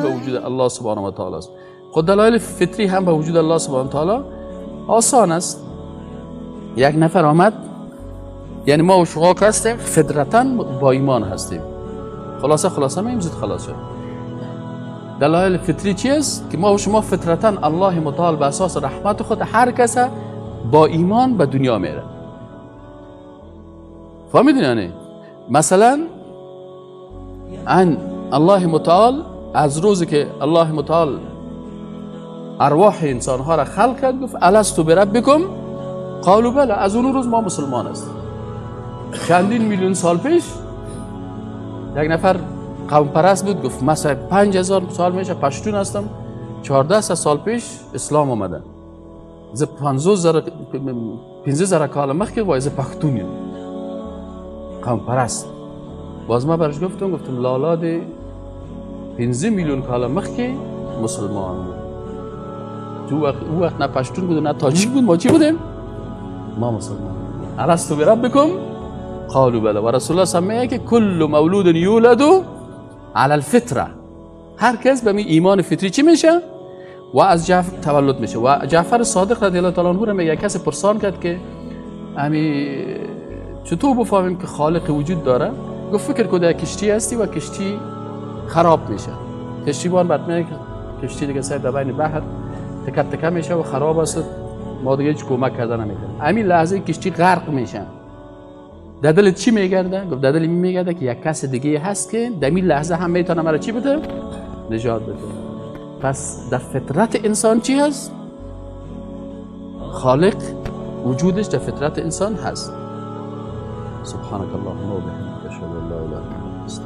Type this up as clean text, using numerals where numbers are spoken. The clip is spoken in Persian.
به وجود الله سبحانه و تعالی است. خود دلایل فطری هم به وجود الله سبحانه و تعالی آسان است. یک نفر آمد، یعنی ما و شما هستیم فطرتاً با ایمان هستیم، خلاصه میم زود خلاص شد. دلایل فطری چی است؟ که ما و شما فطرتاً الله متعال به اساس رحمت خود هر کس با ایمان به دنیا میره. فهمیدین؟ یعنی مثلا ان الله متعال از روزی که الله متعال ارواح انسان ها را خلق کرد گفت الست بربکم قالوا بلی، از اون روز ما مسلمان هستیم. چندین میلیون سال پیش یک نفر قوم پرست بود، گفت مثلا 5000 سال میشه پشتون هستم، 14 سال پیش اسلام آمده، ز 15000 کال مخکې وای زه پښتون یم، قوم پرست. باز ما برش گفتم لالا دی 5 میلیون کال مخکې مسلمان بود. تو وقت نه پشتون بود نه تاجیک بود، ما چی بودیم؟ ما مسلمان. الست بربکم قالوا بلی. و رسول الله سمیه که کل مولود یولد علی الفطره، هر کس به می ایمان فطری چی میشه؟ و از جعفر تولد میشه. و جعفر صادق رضی الله تعالی عنه میگه کسی پرسان کرد که امی چطور بفهمیم که خالق وجود داره؟ گفت فکر کن یک کشتی هستی و کشتی خراب میشه، کشتیبان برات میگه کشتی دیگه سر در بین بحر تکه تکه میشه و خراب است، ما دیگه هیچ کمک کردن نمیتونیم. همین لحظه کشتی غرق میشه، در دل چی میگرده؟ گفت در دل میگرده که یک کس دیگه هست که در این لحظه هم میتونه مرا چی بده؟ نجات بده. پس در فطرت انسان چی هست؟ خالق وجودش در فطرت انسان هست. سبحانك اللهم و بحمدك.